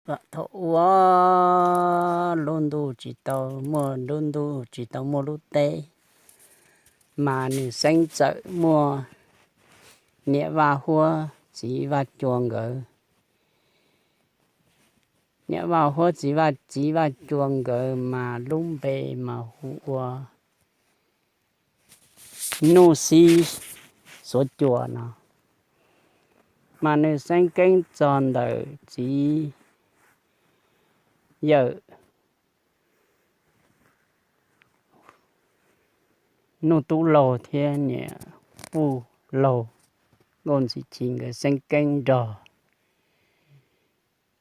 Thaum ub lub ntuj tsis tau muaj, lub ntuj tsis tau muaj lub teb, mas nws xeeb txawm muaj niam Vaj Huab txiv Vaj Cua nkawd. Niam Vaj Huab txiv Vaj, txiv Vaj Cua nkawd mas lub npe mas hu ua Nuj Xib Xuav Cua no, mas nws xeeb keeb txog ntawm txiv yawm Nuj Tub Laug thiab niam Puj Laug, Nkauj Ntxhi Ci nkawd xeeb keeb nrog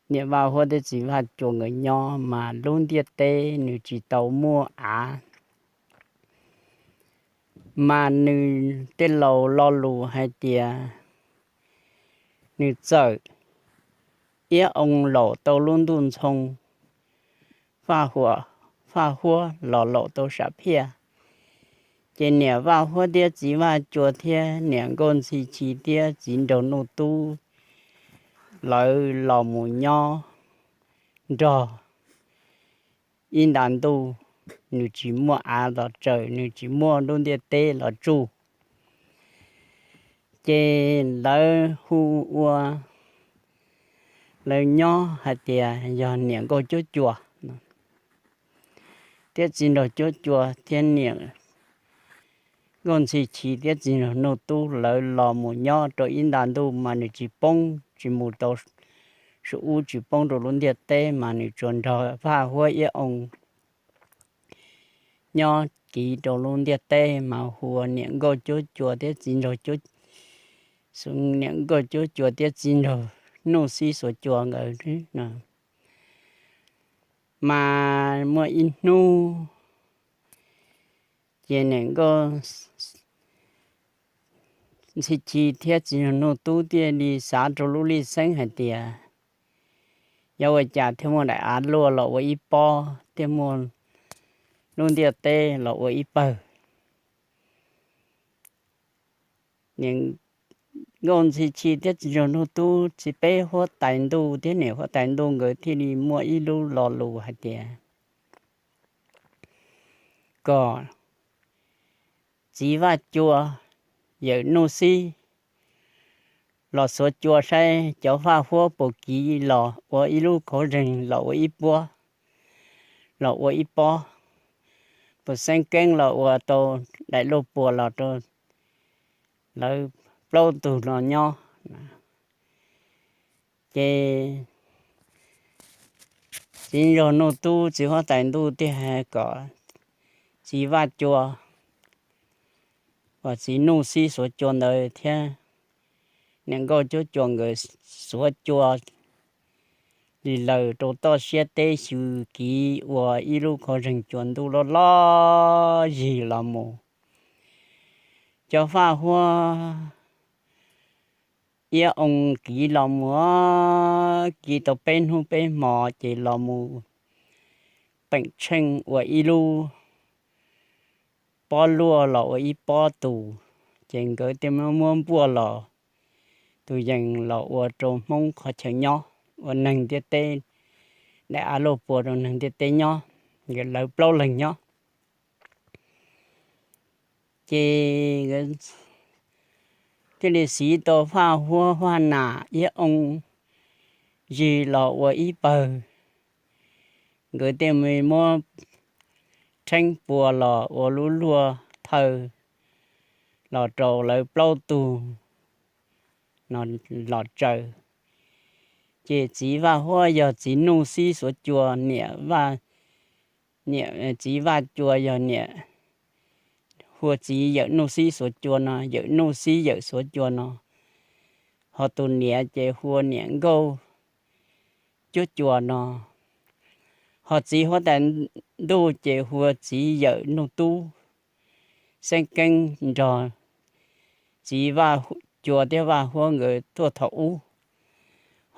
niam Vaj Huab thiab txiv Vaj Cua nkawd nyob, mas lub ntiaj teb nws tsis tau muaj av. Mas nws tej laus lo lus hais tias nws txawm iab oo laum tau lub ntuj ntxhoo, faj huab los laum tau sam phiaj. Ces niam Vaj Huab thiab txiv Vaj Cua thiab niam Nkauj Ntxhi Ci thiab txiv nraug Nuj Tub lawv los mus nyob nrog ib nta ntuj, nws tsis muaj av los tsaws, nws tsis muaj lub ntiaj teb los tsuj. Ces lawv hu ua, lawv nyob hais tias yog niam Nkauj Cuab Cua thiab txiv nraug Cuab Cua thiab niam Nkauj Ntxhi Ci thiab txiv nraug Nuj Tub lawv los mus nyob rau ib nta ntuj mas nws tsis poob, tsis mus rau saum ub, tsis poob rau lub ntiaj teb, mas nws tsuas nrog Vaj Huab iab oo nyob kiv rau lub ntiaj teb, mas hu ua niam Nkauj Cuab Cua thiab txiv nraug, niam Nkauj Cuab Cua thiab txiv nraug Nuj Xib Xuav Cua nkawd no. Mas muaj ib hnub ces niam Nkauj Ntxhi Ci thiab txiv nraug Nuj Tub thiaj li xav rau lub lij xeeb hais tias, yog ua cas thiaj muaj daim av luaj los ua ib pob, thiaj muaj lub ntiaj teb los ua ib pawg. Niam Nkauj Ntxhi Ci thiab txiv nraug Nuj Tub, txiv peb huab tais ntuj thiab niam huab tais ntuj nkawd thiaj li muaj ib lub lo lus hais tias kom txiv Vaj Cua yawm Nuj Xib los xuav cua saib cov faj huab puas kiv los ua ib lub kauv zeeg los ua ib puab, los ua ib pob, puas xeeb keeb los ua tau daim luaj puas los rau lawv plaub tug no nyob. Ces txiv nraug Nuj Tub, txiv huab tais ntuj thiaj hais kom txiv Vaj Cua uas txiv Nuj Xib xuav cua ntawd thiab niam Nkauj Cuab Cua nkawd xuav cua li lawm rau toj siab teb xyw kiv ua ib lub kauv zeeg cua ntuj loj loj zig los mus. Cov faj huab iab oo kiv los mus, kiv tau peb hnub peb hmo ces los mus peem tsheej ua ib lub pob luaj los ua ib pob tus, ces nkawd thiaj muab npuaj los tus yees los ua rau Hmoob qhov chaw nyob, ua neeg ntiaj teb, daim av luaj puas rau neeg ntiaj teb nyob, nkawd lawv plaub leeg nyob. Ces thiaj li siv tau faj huab faj nam iab oo zig los ua ib pawg. Nkawd thiaj muab rheeb pua los ua lub luaj thawj los rau lawv plaub tug los tsaws. Ces txiv Vaj Huab yog txiv Nuj Xib xuav cua, niam, txiv Vaj Cua yog niam, hu ua txiv yawm Nuj Xib xuav cua no, yawm Nuj Xib yawm xuav cua no. Ho tus niam ces hu ua niam Nkauj Cuab Cua no. Ho txiv huab tais ntuj ces hu ua txiv yawm Nuj Tub, xeeb keeb nrog txiv Vaj Cua thiab Vaj Huab nkawd tuaj thaum ub.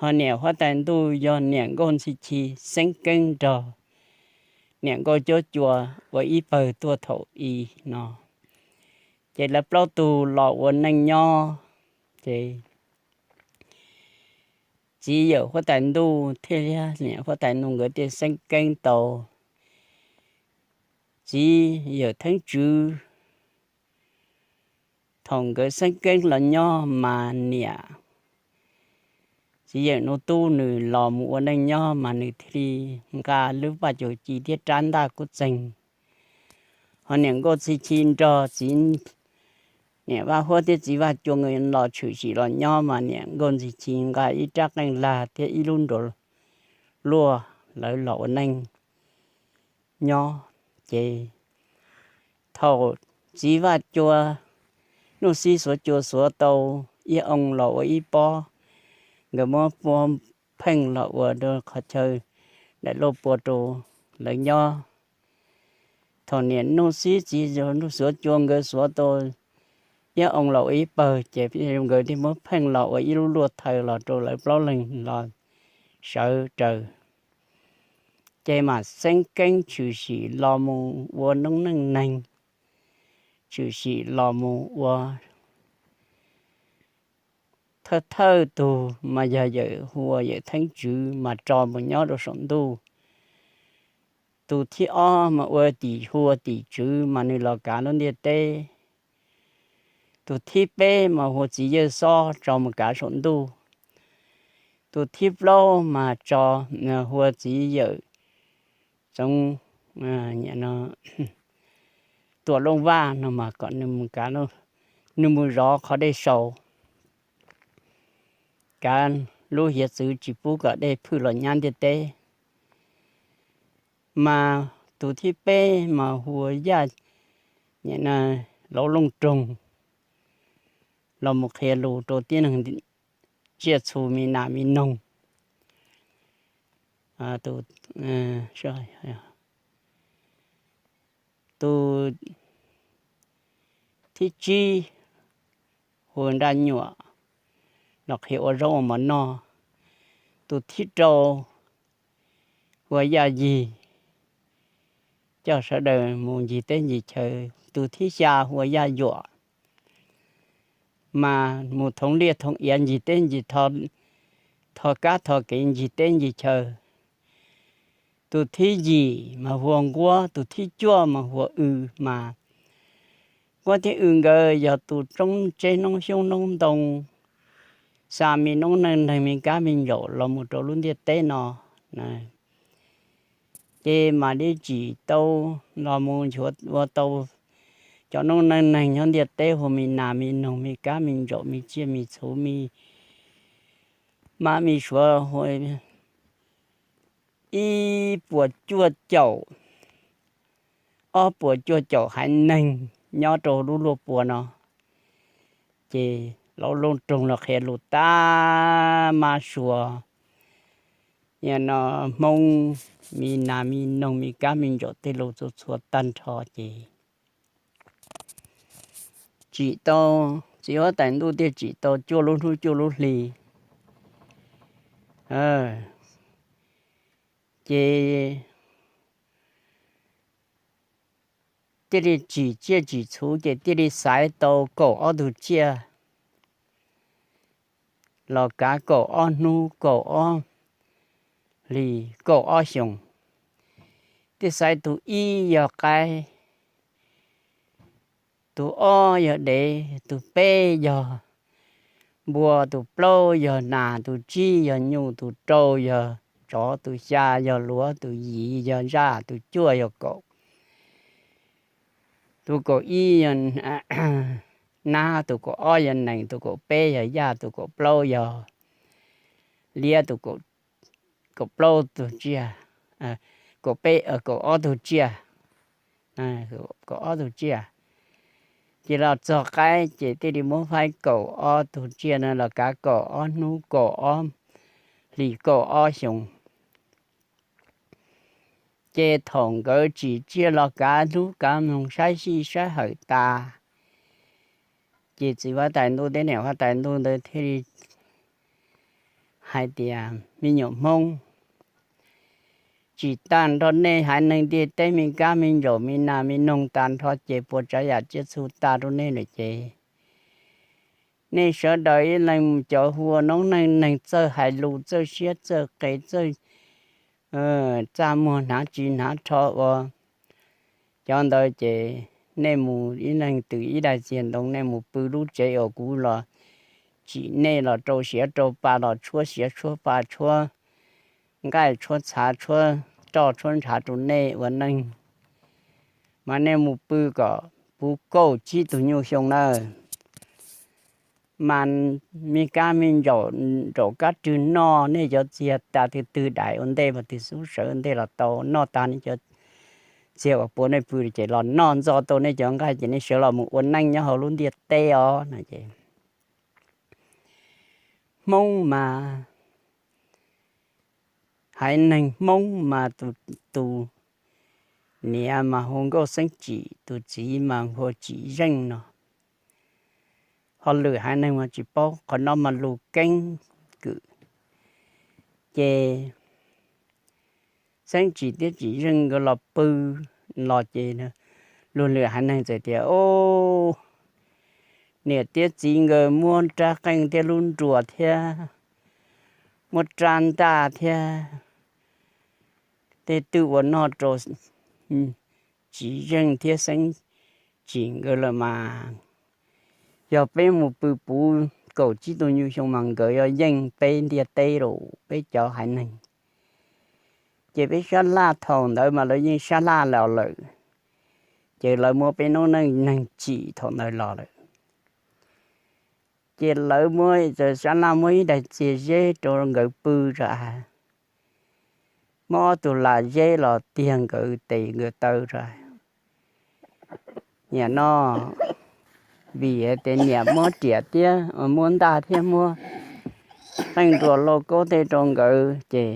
Ho niam huab tais ntuj yog niam Nkauj Ntxhi Ci, xeeb keeb nrog niam Nkauj Cuab Cua ua ib pawg tuaj thaum i no. Ces lawv plaub tug los ua neej nyob, ces txiv yawm huab tais ntuj thiab niam huab tais ntuj nkawd thiaj xeeb keeb tau txiv yawm theeb tswv. Thaum nkawd xeeb keeb los nyob mas niam txiv yawm nus tub nws los mus ua neej nyob mas nws thiaj li nqa lub paj caug ci thiab rab ntaj kub txeeg. Ho niam nkauj ntxhi ci nrog txiv, niam vaj huab thiab txiv vaj cua nkawd los tshwm sim los nyob mas niam nkauj ntxhi ci nqa ib rab qeej lag thiab ib lub nruas luaj lawv los ua neej nyob. Ces thaum txiv vaj cua Nuj Xib xuav cua xuav tau ib oo los ua ib pob, nkawd muab pheej los ua rau qhov chaw daim luaj pua rau lawv nyob. Thaum niam Nuj Xib txiv xuav cua nkawd xuav tau ib oo los ua ib pawg ces nkawd thiaj muab pheej los ua ib lub luaj thaw los rau lawv plaub leeg los sawv raws. Ces mam xeeb keeb tshwm sim los mus ua noob neej neeg, tshwm sim los mus ua thawj thawj tug mas yog yawm hu ua yawm theeb tswv mas tso mus nyob rau saum ntuj. Tus thib ob mas ua tim hu ua tim tswv mas nws los kav lub ntiaj teb. Tus thib peb mas hu ua txiv yawg xob tso mus kav saum ntuj. Tus thib plaub mas tso hu ua txiv yawm txoov Tuam Looj Vaj no mas kom nws mus zov qhov dej sau, kav lub hiav txwv tsis pub kom dej phwj los nyab ntiaj teb. Mas tus thib peb mas hu ua Yaj Lauv Looj Roog los mus qhia lus rau tib neeg tsiaj txhu mi nas mi noog. Tus thib tsib hu ua Nraj Nyuam los qhia ua zaub ua mov noj. Tus thib rau hu ua Yaj Yig coj sawv daws mus ncig teb ncig chaw. Tus thib xya hu ua Yaj Yuam mas mus thoov liaj thoov iav ncig teb ncig, tho kab tho kev ncig teb ncig chaw. Tus thib yim mas hu ua Nquab, tus thib cuaj mas hu ua W mas Nquab thiab W nkawd yog tus tsoob tseb noob xyoob noob ntoo, xa me noob neej neeg me kab me ntsaum los mus rau lub ntiaj teb no. Ces mam li tsim tau los mus nchuav ua tau cov noob neej neeg nyob ntiaj teb hu me nas me noog me kab me ntsaum me tsiaj me txhu me mab me suav hu ib puas cuaj caum, ob puas cuaj caum haiv neeg nyob rau lub luaj pua no. Ces Lauv Looj Roog los qhia lus tab mab suav, yog no Hmoob me nas me noog me kab me ntsaum tej lus txhua txhua tag nrho ces tsim tau, txiv huab tais ntuj thiaj tsim tau cuaj lub hnub cuaj lub hli. Ces thiaj li tsim tsiaj tsim txhu ces thiaj li xaiv tau kaum ob tug tsiaj los kav kaum ob hnub kaum ob hlis kaum ob xyoos. Thiaj xaiv tus ib yog qaib, tus ob yog dev, tus peb yog npua, tus plaub yog nas, tus tsib yog nyuj, tus rau yog tsov, tus xya yog luav, tus yim yog zaj, tus cuaj yog kaum. Tus kaum ib yog nab, tus kaum ob yog nees, tus kaum peb yog yaj, tus kaum plaub yog liab, tus kaum plaub tug tsiaj, kaum peb, kaum ob tug tsiaj, kaum ob tug tsiaj. Ces los txog qaib ces thiaj li muab faib kaum ob tug tsiaj no los kav kaum ob hnub kaum ob hlis kaum ob xyoos. Ces thaum nkawd tsim tsiaj los kav hnub kav moos saib sij saib hawm tas, ces txiv huab tais ntuj thiab niam huab tais ntuj ntawd thiaj li hais tias, me nyuam Hmoob, tsim tag nrho nej haiv neeg ntiaj teb me kab me ntsaum me nas me noog tas nrho ces puas tsav yam tsiaj txhu tas rau nej lawm ces Nej sawv daws ib leeg mus cov hu ua noob neej, neeg txawj hais lus, txawj siab txawj qes, txawj txaj muag hnav ris hnav rho ua cov ntawd ces nej mus ib leeg twg ib daig txiag ntoo, nej mus pw lub tsev uas kuv los tsim nej los rau siav rau pa los tshuab siav tshuab pa tshuab nqaij tshuab txha tshuab roj tshuab ntshav rau nej ua neej. Mas nej mus pw kom puv kaum tsib tug nyuj xyoo nawb. Mas me kab me ntsaum, nraum kab rwg noj nej cov txiag tas twg twg daim ua ntej mas twg xub sawv ntej los tau, noj tag nej cov txiag uas puav nej pw ces los noj ntxo tau nej cov nqaij ces nej sawv los mus ua neej nyob hauv lub ntiaj teb os no ces Hmoob mas, haiv neeg Hmoob mas tus niam mas hu nkauj Xeeb Tsim, tus txiv mas hu ua Tsim Zeej no. Ho lwm haiv neeg mas tsis paub, qhov no mas lus keeb kwm. Ces Xeeb Tsim thiab Tsim Zeej nkawd los pw los ces luag lwm haiv neeg txawm tias, Au, niam thiab txiv nkawd muab rab qeej thiab lub nruas thiab muab rab ntaj thiab tej twj ua noj rau Tsim Zeej thiab Xeeb Tsim nkawd lawm mas, yog peb mus pw puv kaum tsib tug nyuj xyoo mas nkawd yuav yeej peb ntiaj teb lawm, peb cov haiv neeg. Ces peb sab laj thaum ntawd mas lawv yeej sab laj los lawm, ces lawv muab peb noob neej neeg tsim thaum ntawd los lawm. Ces lawv muab, sab laj muab ib daig txiag zeb rau nkawd pw tso, muab ob tug las zeb los tiag nkawd tes nkawd taw tso. Niam no, vim tias niam muab riam thiab muab ntaj thiab muab qeej nruas lauj kaub tej rau nkawd ces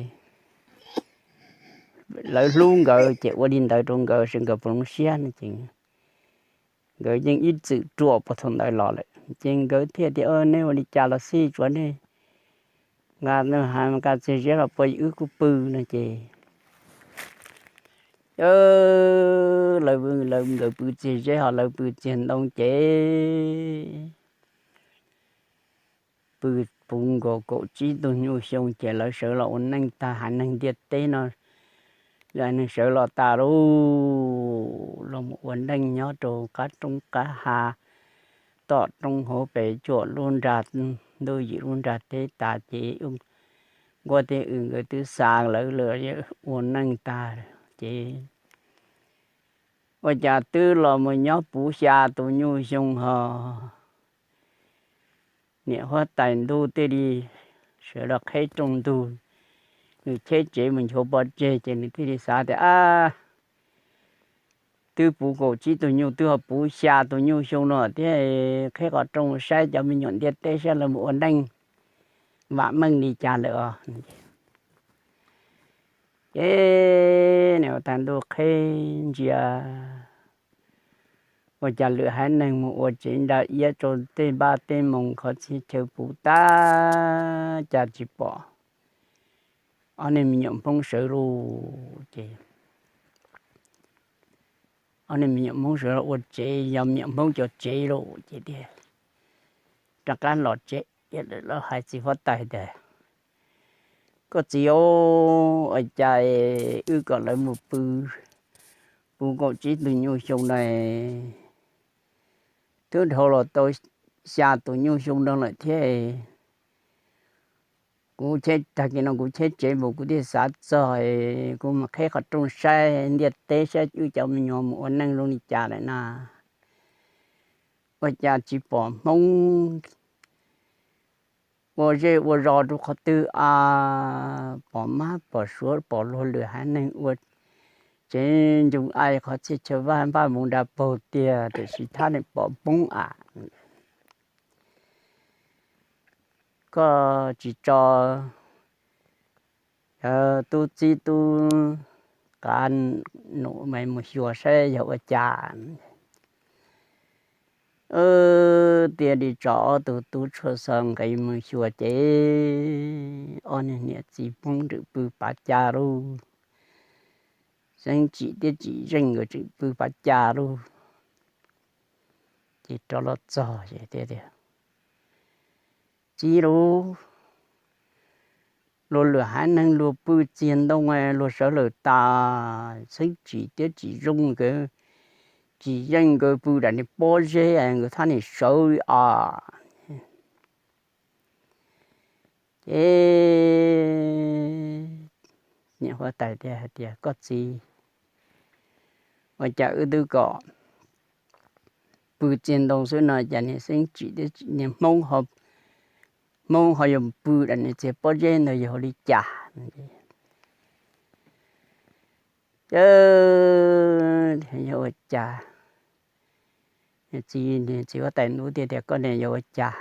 lawv hlub nkawd ces ua li ntawd rau nkawd seb nkawd puas zoo siab no ces nkawd yeej ib txwm ruam puag thaum ntawd los lawm ces nkawd thiaj tias, Nej ua li cas los xij, tsuav nej nqa, nqa txiag zeb los pua wb kuj pw no ces lawv, lawv nkawd pw txiag zeb ho lawv pw txiag ntoo ces pw puv nkaus kaum tsib tug nyuj xyoo ces lawv sawv los ua neej tag, haiv neeg ntiaj teb no, haiv neeg sawv los tas lauj, los mus ua neej nyob rau qab roob qab hav, tom roob hauv pes cuam lub nra, ntuj yim lub nra teb tas ces nquab thiab w nkawd twb xa lawv los ua neej tag ces ua cas twb los mus nyob puv xya tus nyuj xyoo ho niam huab tais ntuj thiaj li sawv los qheb rooj ntug, nws cheb tsev mus nchuav pov tseg ces nws thiaj li xav tias, Ab, twb puv kaum tsib tug nyuj, twb ho puv xya tus nyuj xyoo no thiab, qheb qhov rooj saib cov me nyuam ntiaj teb saib lawv mus ua neej vam meej li cas lawm os. Ces niam huab tais ntuj qheb ntsia, ua cas lwm haiv neeg mus ua tsev nra iab rau tej npab tej moos qhov txhia chaw puv tag cas tsis pom ob niag me nyuam Hmoob sawv lauj ces ob niag me nyuam Hmoob sawv los ua tsev, yog me nyuam Hmoob cov tsev lauj ces thiaj rov qab los tsev. Lawv hais txiv huab tais tias, Koj txiv, ua cas wb kom lawv mus pw puv kaum tsib tus nyuj xyoo na, twb dhau los tau xya tus nyuj xyoo no lawm thiab. Kuv cheb, tag kis no kuv cheb tsev mus kuv thiaj xav txog, kuv mus qheb qhov rooj saib ntiaj teb saib wb cov me nyuam mus ua neej zoo li cas lawm na. Ua cas tsis pom Hmoob ua zej ua zos rau qhov twg a, pom mab pom suav pom luag lwm haiv neeg ua tsev ncoo ai qhov txhia chaw vaj npaj mus nra paug tiag, tiam sis thab ne pom Hmoob a. Koj tsis tso tub txib tub qav num me mus xyuas saib yog ua cas. Thiaj li tso ob tug tub tshua xo nqe mus xyuas ces ob niag niam txiv Hmoob tseem pw pav cag lauj. Xeeb Tsim thiab Tsim Zeej nkawd tseem pw pav cag lauj. Ces rov los txog ces thiaj tias, Txiv lauj, luag lwm haiv neeg luag pw txiag ntoo luag sawv lawm tas, Xeeb Tsim thiab Tsim Zeej nkawd, Tsim Zeej nkawd pw nram niag pob zeb nkawd thiaj li sawv li os. Ces niam huab tais thiaj hais tias, Koj txiv, ua cas wb twb kom pw txiag ntoo xwb no cas niag Xeeb Tsim thiab niag Hmoob, Hmoob ho yuav pw nram niag txiag pob zeb ntawd yog ua li cas? Ces yog ua cas, txiv, txiv huab tais ntub thiaj tias, Koj niam, yog ua cas?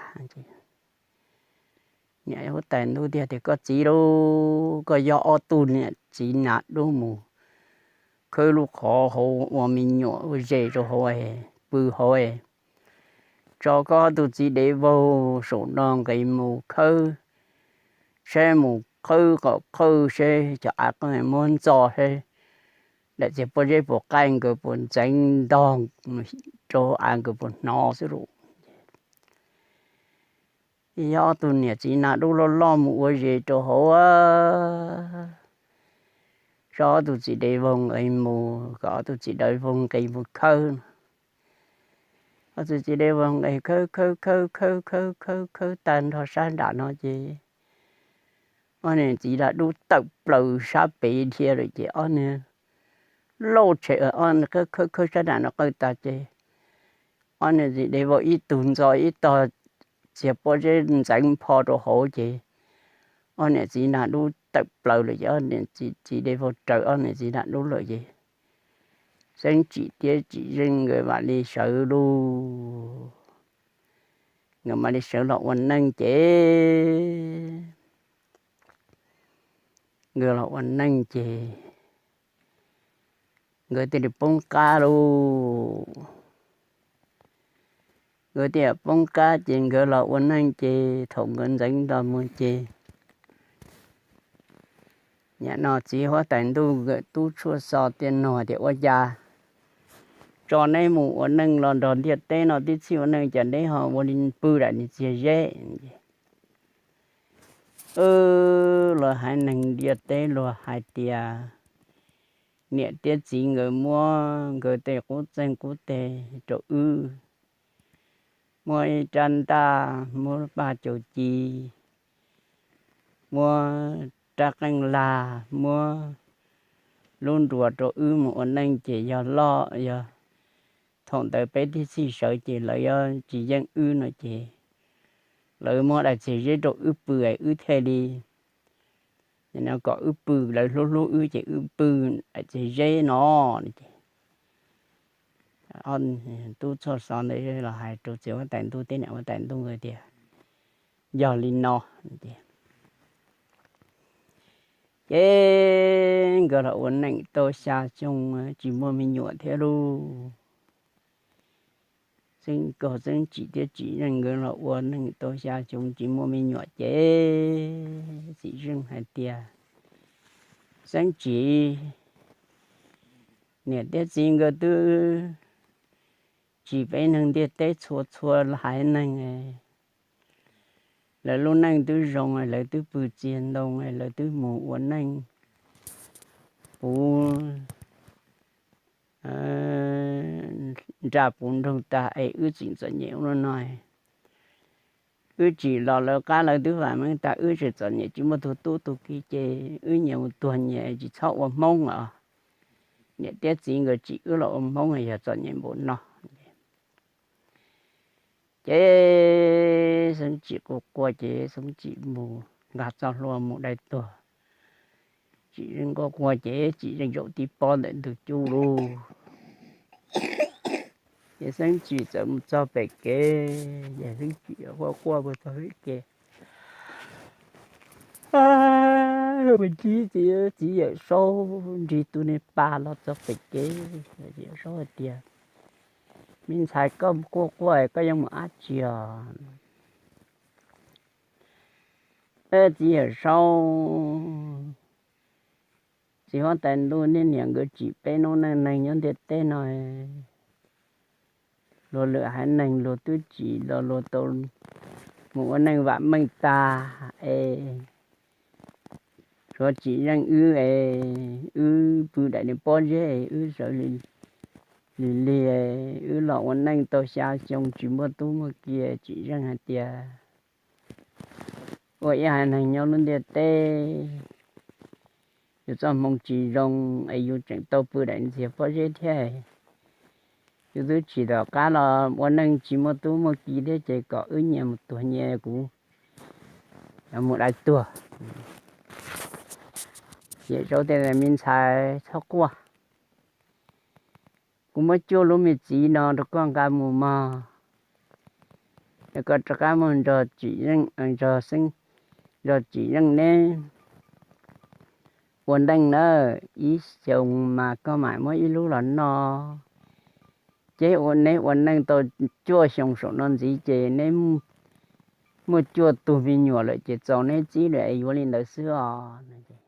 Niam huab tais ntub thiaj tias, Koj txiv lauj, koj yog ob tug niam txiv nas dub mus khawb lub qhov hauv ua me nyuam ua zes rau hauv, pw hauv, tso koj ob tug txiv dev vaug saum no nqis mus khawb, saib mus khawb qhov qhawb seb cov av qeej muab ntxo seb daim txiag pob zeb puas qaij, nkawd puas ntxeev ntog rau av, nkawd puas hnov xwb lauj. Yog ob tug niam txiv nas dub loj loj mus ua zes rau hauv, tso ob tug txiv dev vaug nqis mus, kom ob tug txiv dev vaug nqis mus khawb. Ob tug txiv dev vaug nqis khawb khawb khawb khawb khawb khawb khawb tag nrho sab nram no ces ob niag txiv nas dub tawm plaws sab pem dhia lawm ces ob niag lauj tshem, khawb khawb sab nram no qawj tas ces ob niag txiv dev vaug ib tug ntxo ib tog txiag pob zeb ntxeev pho rau hauv ces ob niam txiv nas dub tawm plaws lawm ces ob niam txiv dev vaug raws ob niam txiv nas dub lawm ces Xeeb Tsim thiab Tsim Zeej nkawd mam li sawv lauj. Nkawd mam li sawv los ua neej ces, nkawd los ua neej ces nkawd thiaj li poob qab lauj. Nkawd thiaj poob qab ces nkawd los ua neej ces thaum nkawd ntxeev ntog mus ces nim no txiv huab tais ntuj nkawd tub tshuaj xo thiaj nug tias, Ua cas tso neb mus ua neej los nrog ntiaj teb no tib txhij ua neej cas neb ho ua li pw nram niag txiag zeb? Wb los haiv neeg ntiaj teb luag hais tias niam thiab txiv nkawd muab nkawd tej qub txeeg qub teg rau wb, muab ib rab ntaj, muab paj caug ci, muab rab qeej lag, muab lub nruas rau wb mus ua neej ces yog loj, yog thaum ntawd peb tib txhij sawv ces lawv yuav tsis yeej wb no ces lawv muab daim txiag zeb rau wb pw, wb thiaj li, no kom wb pw, lawv hlub hlub wb ces wb pw daim txiag zeb no ces tub tshuaj xo ntawd los hais rau txiv huab tais ntuj thiab niam huab tais ntuj nkawd tias, Yog li no. Ces nkawd los ua neej tau xya xyoo tsis muaj me nyuam thiab lauj. Xeeb Kaus, Xeeb Tsim thiab Tsim Zeej nkawd los ua neej tau xya xyoo tsis muaj me nyuam ces Tsim Zeej hais tias, Xeeb Tsim, niam thiab txiv nkawd twb tsim peb neeg ntiaj teb txhua txhua haiv neeg, lawv lub neej twb zoo, lawv twb pw txiag ntoo, lawv twb mus ua neej puv nra puv nroog tag es wb tseem txom nyem ua luaj no. Wb tsim los lawv qab lawv twb vam meej tag, wb tseem txom nyem tsis muaj tug tub tug ki ces wb nyias mus tuag nyias tsis txhob ua Hmoob os. Niam thiab txiv nkawd tsim wb los ua Hmoob yog txom nyem npaum no. Ces Xeeb Tsim quaj quaj ces Xeeb Tsim mus nkag txoj hlua mus dai tuag. Tsim Zeej quaj quaj ces Tsim Zeej zaum tib pob ntawm ntug cub lauj. Ces Xeeb Tsim txawm mus txog pem kev, ces Xeeb Tsim quaj quaj mus txog pem kev, ntsib txiv, txiv Yawm Saub nrig tus niag pas los txog pem kev. Txiv Yawm Saub hais tias, Me ntxhais, koj quaj quaj koj yuav mus dab tsi os? Txiv Yawm Saub, txiv huab tais ntuj niag niam nkawd tsim peb noob neej neeg nyob ntiaj teb no, luag lwm haiv neeg luag twb tsim los luag tau mus ua neej vam meej tag es tshuav Tsim Zeej wb es wb pw daim niag pob zeb es wb sawv lig lig, wb los ua neej tau xya xyoo tsis muaj tub muaj ki. Tsim Zeej hais tias ua ib haiv neeg nyob lub ntiaj teb yus txoj hmoo tsis zoo es yus tseem tau pw daim ntxiag pob zeb thiab. Yus twb tsis tom qab los ua neej tsis muaj tub muaj ki thiab ces kom wb nyias mus tuag nyias, kuv mus dai tuag. Yawm Saub tias, me ntxhais txhob quaj, kuv muab cuaj lub me txiv no rau koj nqa mus mog. Koj rov qab mus nrog Tsim Zeej, nrog Tsim Zeej neb ua neej nawb, ib xyoos mas koj mam muab ib lub los noj. Ces neb ua neej tau cuaj xyoo saum no ntxiv ces neb muaj cuaj tug me nyuam lawm ces txaus neb txib lawm es yuav li ntawd xwb os.